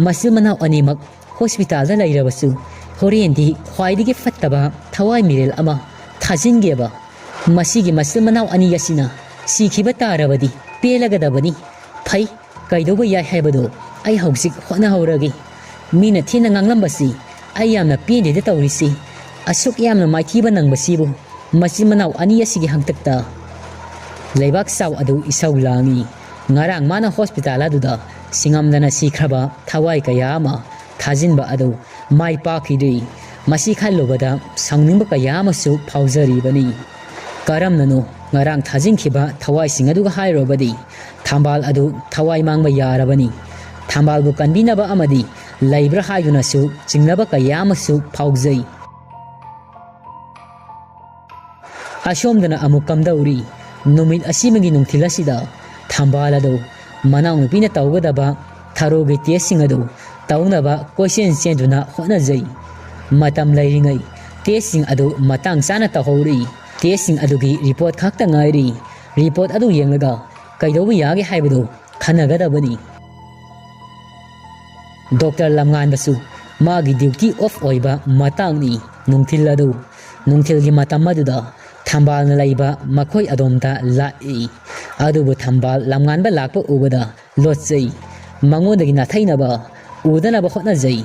ꯃꯆꯤꯟ ꯃꯅꯥꯎ ꯑꯅꯤꯃꯛ ꯍꯣꯁꯄꯤꯇꯥꯜꯗ ꯂꯩꯔꯕꯁꯨ ꯍꯣꯔꯦꯟꯗꯤ ꯈ꯭ꯋꯥꯏꯗꯒꯤ ꯐꯠꯇꯕ ꯊꯋꯥꯏ ꯃꯤꯔꯦꯜ ꯑꯃ ꯊꯥꯖꯤꯟꯒꯦꯕ꯫ ꯃꯁꯤꯒꯤ ꯃꯆꯤꯟ ꯃꯅꯥꯎ ꯑꯅꯤ ꯑꯁꯤꯅ ꯁꯤꯈꯤꯕ ꯇꯥꯔꯕꯗꯤ ꯄꯦꯜꯂꯒꯗꯕꯅꯤ꯫ ꯐꯩ, ꯀꯩꯗꯧꯕ ꯌꯥꯏ ꯍꯥꯏꯕꯗꯨ ꯑꯩ ꯍꯧꯖꯤꯛ ꯍꯣꯠꯅꯍꯧꯔꯒꯦ꯫ ꯃꯤꯅ ꯊꯤꯅ ꯉꯥꯡꯂꯝꯕꯁꯤ ꯑꯩ ꯌꯥꯝꯅ ꯄꯦꯟꯗꯦꯗ ꯇꯧꯔꯤꯁꯤ꯫ ꯑꯁꯨꯛ ꯌꯥꯝꯅ ꯃꯥꯏꯊꯤꯕ ꯅꯪꯕꯁꯤꯕꯨ ꯃꯆꯤꯟ ꯃꯅꯥꯎ ꯑꯅꯤ ꯑꯁꯤꯒꯤ ꯍꯥꯛꯇꯛꯇ꯫ ꯂꯩꯕꯥꯛ ꯆꯥꯎ ꯑꯗꯨ ꯏꯁꯧ ꯂꯥꯡꯏ꯫ ꯉꯔꯥꯡ ꯃꯥꯅ ꯍꯣꯁꯄꯤꯇꯥꯜ ꯑꯗꯨꯗ ꯁꯤꯡꯉꯝꯗꯅ ꯁꯤꯈ꯭ꯔꯕ ꯊꯋꯥꯏ ꯀꯌꯥ ꯑꯃ ꯊꯥꯖꯤꯟꯕ ꯑꯗꯨ ꯃꯥꯏ ꯄꯥꯛꯈꯤꯗꯦ꯫ ꯃꯁꯤ ꯈꯜꯂꯨꯕꯗ ꯁꯥꯎꯅꯤꯡꯕ ꯀꯌꯥ ꯑꯃꯁꯨ ꯐꯥꯎꯖꯔꯤꯕꯅꯤ꯫ ꯀꯔꯝꯅꯅꯣ ꯉꯔꯥꯡ ꯊꯥꯖꯤꯟꯈꯤꯕ ꯊꯋꯥꯏꯁꯤꯡ ꯑꯗꯨꯒ ꯍꯥꯏꯔꯨꯔꯕꯗꯤ ꯊꯝꯕꯥꯜ ꯑꯗꯨ ꯊꯋꯥꯏ ꯃꯥꯡꯕ ꯌꯥꯔꯕꯅꯤ꯫ ꯊꯝꯕꯥꯜꯕꯨ ꯀꯟꯕꯤꯅꯕ ꯑꯃꯗꯤ ꯂꯩꯕ꯭ꯔꯥ ꯍꯥꯏꯗꯨꯅꯁꯨ ꯆꯤꯡꯅꯕ ꯀꯌꯥ ꯑꯃꯁꯨ ꯐꯥꯎꯖꯩ꯫ ꯑꯁꯣꯝꯗꯅ ꯑꯃꯨꯛ ꯀꯝꯗꯧꯔꯤ? ꯅꯨꯃꯤꯠ ꯑꯁꯤꯃꯒꯤ ꯅꯨꯡꯊꯤꯜ ꯑꯁꯤꯗ ꯊꯝꯕꯥꯜ ꯑꯗꯨ ꯃꯅꯥꯎꯅꯨꯄꯤꯅ ꯇꯧꯒꯗꯕ ꯊꯔꯣꯒꯤ ꯇꯦꯁꯁꯤꯡ ꯑꯗꯨ ꯇꯧꯅꯕ ꯀꯣꯏꯆꯦꯟ ꯆꯦꯟꯗꯨꯅ ꯍꯣꯠꯅꯖꯩ꯫ ꯃꯇꯝ ꯂꯩꯔꯤꯉꯩ ꯇꯦꯁꯁꯤꯡ ꯑꯗꯨ ꯃꯇꯥꯡ ꯆꯥꯅ ꯇꯧꯍꯧꯔꯤ꯫ ꯇꯦꯁꯁꯤꯡ ꯑꯗꯨꯒꯤ ꯔꯤꯄꯣꯔꯠ ꯈꯛꯇ ꯉꯥꯏꯔꯤ꯫ ꯔꯤꯄꯣꯔꯠ ꯑꯗꯨ ꯌꯦꯡꯂꯒ ꯀꯩꯗꯧꯕ ꯌꯥꯒꯦ ꯍꯥꯏꯕꯗꯨ ꯈꯟꯅꯒꯗꯕꯅꯤ꯫ ꯗꯣꯛꯇꯔ ꯂꯝꯉꯥꯟꯕꯁꯨ ꯃꯥꯒꯤ ꯗ꯭ꯌꯨꯇꯤ ꯑꯣꯐ ꯑꯣꯏꯕ ꯃꯇꯥꯡꯅꯤ꯫ ꯅꯨꯡꯊꯤꯜ ꯑꯗꯨ, ꯅꯨꯡꯊꯤꯜꯒꯤ ꯃꯇꯝ ꯑꯗꯨꯗ ꯊꯝꯕꯥꯜꯅ ꯂꯩꯕ ꯃꯈꯣꯏ ꯑꯗꯣꯝꯗ ꯂꯥꯛꯏ꯫ ꯑꯗꯨꯕꯨ ꯊꯝꯕꯥꯜ ꯂꯝꯉꯥꯟꯕ ꯂꯥꯛꯄ ꯎꯕꯗ ꯂꯣꯠꯆꯩ꯫ ꯃꯉꯣꯟꯗꯒꯤ ꯅꯥꯊꯩꯅꯕ ꯎꯗꯅꯕ ꯍꯣꯠꯅꯖꯩ꯫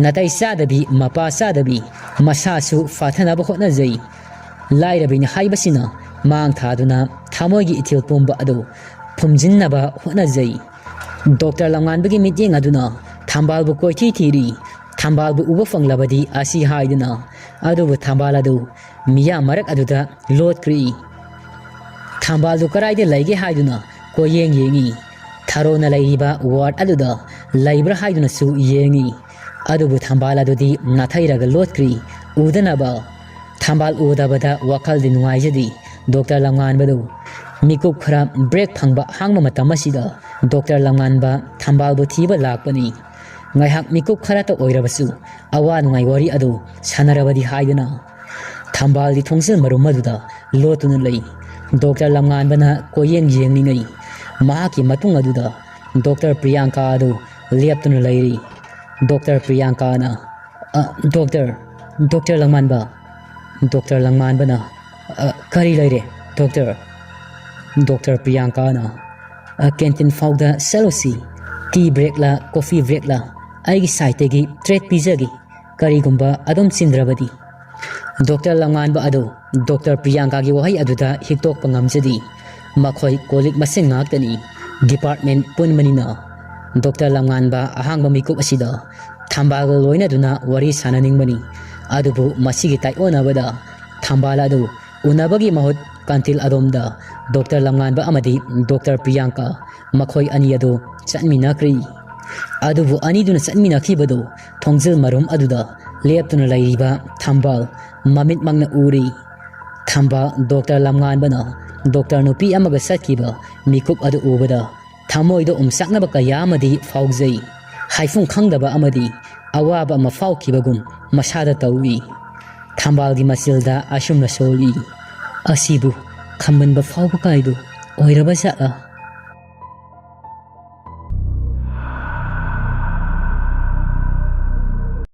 ꯅꯥꯇꯩ ꯆꯥꯗꯕꯤ, ꯃꯄꯥ ꯆꯥꯗꯕꯤ, ꯃꯁꯥꯁꯨ ꯐꯥꯊꯅꯕ ꯍꯣꯠꯅꯖꯩ꯫ ꯂꯥꯏꯔꯕꯤꯅꯤ ꯍꯥꯏꯕꯁꯤꯅ ꯃꯥꯡ ꯊꯥꯗꯨꯅ ꯊꯃꯣꯏꯒꯤ ꯏꯊꯤꯜ ꯄꯨꯝꯕ ꯑꯗꯨ ꯐꯨꯝꯖꯤꯟꯅꯕ ꯍꯣꯠꯅꯖꯩ꯫ ꯗꯣꯛꯇꯔ ꯂꯝꯉꯥꯟꯕꯒꯤ ꯃꯤꯠꯌꯦꯡ ꯑꯗꯨꯅ ꯊꯝꯕꯥꯜꯕꯨ ꯀꯣꯏꯊꯤ ꯊꯤꯔꯤ꯫ ꯊꯝꯕꯥꯜꯕꯨ ꯎꯕ ꯐꯪꯂꯕꯗꯤ ꯑꯁꯤ ꯍꯥꯏꯗꯨꯅ꯫ ꯑꯗꯨꯕꯨ ꯊꯝꯕꯥꯜ ꯑꯗꯨ ꯃꯤꯌꯥꯝ ꯃꯔꯛ ꯑꯗꯨꯗ ꯂꯣꯠꯈ꯭ꯔꯤ꯫ ꯊꯝꯕꯥꯜꯗꯨ ꯀꯗꯥꯏꯗ ꯂꯩꯒꯦ ꯍꯥꯏꯗꯨꯅ ꯀꯣꯏꯌꯦꯡ ꯌꯦꯡꯉꯤ꯫ ꯊꯔꯣꯅ ꯂꯩꯔꯤꯕ ꯋꯥꯔꯗ ꯑꯗꯨꯗ ꯂꯩꯕ꯭ꯔꯥ ꯍꯥꯏꯗꯨꯅꯁꯨ ꯌꯦꯡꯉꯤ꯫ ꯑꯗꯨꯕꯨ ꯊꯝꯕꯥꯜ ꯑꯗꯨꯗꯤ ꯅꯥꯊꯩꯔꯒ ꯂꯣꯠꯈ꯭ꯔꯤ꯫ ꯎꯗꯅꯕ꯫ ꯊꯝꯕꯥꯜ ꯎꯗꯕꯗ ꯋꯥꯈꯜꯗꯤ ꯅꯨꯡꯉꯥꯏꯖꯗꯦ꯫ ꯗꯣꯛꯇꯔ ꯂꯝꯉꯥꯟꯕꯗꯨ ꯃꯤꯀꯨꯞ ꯈꯔ ꯕ꯭ꯔꯦꯛ ꯐꯪꯕ ꯑꯍꯥꯡꯕ ꯃꯇꯝ ꯑꯁꯤꯗ ꯗꯣꯛꯇꯔ ꯂꯝꯉꯥꯟꯕ ꯊꯝꯕꯥꯜꯕꯨ ꯊꯤꯕ ꯂꯥꯛꯄꯅꯤ꯫ ꯉꯥꯏꯍꯥꯛ ꯃꯤꯀꯨꯞ ꯈꯔꯇ ꯑꯣꯏꯔꯕꯁꯨ ꯑꯋꯥ ꯅꯨꯡꯉꯥꯏ ꯋꯥꯔꯤ ꯑꯗꯨ ꯁꯥꯟꯅꯔꯕꯗꯤ ꯍꯥꯏꯗꯨꯅ ꯊꯝꯕꯥꯜꯒꯤ ꯊꯣꯡꯖꯤꯜ ꯃꯔꯨꯝ ꯑꯗꯨꯗ ꯂꯣꯠꯇꯨꯅ ꯂꯩ꯫ ꯗꯣꯛꯇꯔ ꯂꯝꯉꯥꯟꯕꯅ ꯀꯣꯏꯌꯦꯡ ꯌꯦꯡꯂꯤꯉꯩ ꯃꯍꯥꯛꯀꯤ ꯃꯇꯨꯡ ꯑꯗꯨꯗ ꯗꯣꯛꯇꯔ ꯄ꯭ꯔꯤꯌꯥꯡꯀꯥ ꯑꯗꯨ ꯂꯦꯞꯇꯨꯅ ꯂꯩꯔꯤ꯫ ꯗꯣꯛꯇꯔ ꯄ꯭ꯔꯤꯌꯥꯡꯀꯥꯅ, "ꯑ, ꯗꯣꯛꯇꯔ, ꯗꯣꯛꯇꯔ ꯂꯝꯉꯥꯟꯕ꯫" ꯗꯣꯛꯇꯔ ꯂꯝꯉꯥꯟꯕꯅ, "ꯑ, ꯀꯔꯤ ꯂꯩꯔꯦ, ꯗꯣꯛꯇꯔ?" ꯗꯣꯛꯇꯔ ꯄ꯭ꯔꯤꯌꯥꯡꯀꯥꯅ, "ꯑ, ꯀꯦꯟꯇꯤꯟ ꯐꯥꯎꯗ ꯆꯠꯂꯨꯁꯤ꯫ ꯇꯤ ꯕ꯭ꯔꯦꯛꯂ ꯀꯣꯐꯤ ꯕ꯭ꯔꯦꯛꯂ ꯑꯩꯒꯤ ꯁꯥꯏꯠꯇꯒꯤ ꯇ꯭ꯔꯤꯠ ꯄꯤꯖꯒꯦ, ꯀꯔꯤꯒꯨꯝꯕ ꯑꯗꯣꯝ ꯆꯤꯟꯗ꯭ꯔꯕꯗꯤ꯫" ꯗꯣꯛꯇꯔ ꯂꯝꯉꯥꯟꯕ ꯑꯗꯨ ꯗꯣꯛꯇꯔ ꯄ꯭ꯔꯤꯌꯥꯡꯀꯥꯒꯤ ꯋꯥꯍꯩ ꯑꯗꯨꯗ ꯍꯤꯛꯇꯣꯛꯄ ꯉꯝꯖꯗꯦ꯫ ꯃꯈꯣꯏ ꯀꯣꯂꯤꯛ ꯃꯁꯦꯟ ꯉꯥꯛꯇꯅꯤ, ꯗꯤꯄꯥꯔꯠꯃꯦꯟ ꯄꯨꯟꯕꯅꯤꯅ꯫ ꯗꯣꯛꯇꯔ ꯂꯝꯉꯥꯟꯕ ꯑꯍꯥꯡꯕ ꯃꯤꯀꯨꯞ ꯑꯁꯤꯗ ꯊꯝꯕꯥꯜꯒ ꯂꯣꯏꯅꯗꯨꯅ ꯋꯥꯔꯤ ꯁꯥꯟꯅꯅꯤꯡꯕꯅꯤ꯫ ꯑꯗꯨꯕꯨ ꯃꯁꯤꯒꯤ ꯇꯥꯏꯑꯣꯟꯅꯕꯗ ꯊꯝꯕꯥꯜ ꯑꯗꯨ ꯎꯅꯕꯒꯤ ꯃꯍꯨꯠ ꯀꯟꯇꯤꯜ ꯑꯗꯣꯝꯗ ꯗꯣꯛꯇꯔ ꯂꯝꯉꯥꯟꯕ ꯑꯃꯗꯤ ꯗꯣꯛꯇꯔ ꯄ꯭ꯔꯤꯌꯥꯡꯀꯥ ꯃꯈꯣꯏ ꯑꯅꯤ ꯑꯗꯨ ꯆꯠꯃꯤꯟꯅꯈ꯭ꯔꯤ꯫ ꯑꯗꯨꯕꯨ ꯑꯅꯤꯗꯨꯅ ꯆꯠꯃꯤꯟꯅꯈꯤꯕꯗꯨ ꯊꯣꯡꯖꯤꯜ ꯃꯔꯨꯝ ꯑꯗꯨꯗ ꯂꯦꯞꯇꯨꯅ ꯂꯩꯔꯤꯕ ꯊꯝꯕꯥꯜ ꯃꯃꯤꯠꯃꯛꯅ ꯎꯔꯤ꯫ ꯊꯝꯕꯥꯜ ꯗꯣꯛꯇꯔ ꯂꯝꯉꯥꯟꯕꯅ ꯗꯣꯛꯇꯔ ꯅꯨꯄꯤ ꯑꯃꯒ ꯆꯠꯈꯤꯕ ꯃꯤꯀꯨꯞ ꯑꯗꯨ ꯎꯕꯗ ꯊꯃꯣꯏꯗ ꯎꯝꯆꯥꯛꯅꯕ ꯀꯌꯥ ꯑꯃꯗꯤ ꯐꯥꯎꯖꯩ꯫ ꯍꯥꯏꯐꯝ ꯈꯪꯗꯕ ꯑꯃꯗꯤ ꯑꯋꯥꯕ ꯑꯃ ꯐꯥꯎꯈꯤꯕꯒꯨꯝ ꯃꯁꯥꯗ ꯇꯧꯏ꯫ ꯊꯝꯕꯥꯜꯒꯤ ꯃꯆꯤꯜꯗ ꯑꯁꯨꯝꯅ ꯁꯣꯜꯂꯤ, "ꯑꯁꯤꯕꯨ ꯈꯝꯕꯟꯕ ꯐꯥꯎꯕ ꯀꯥꯏꯗꯨ ꯑꯣꯏꯔꯕ ꯖꯥꯠꯂ?"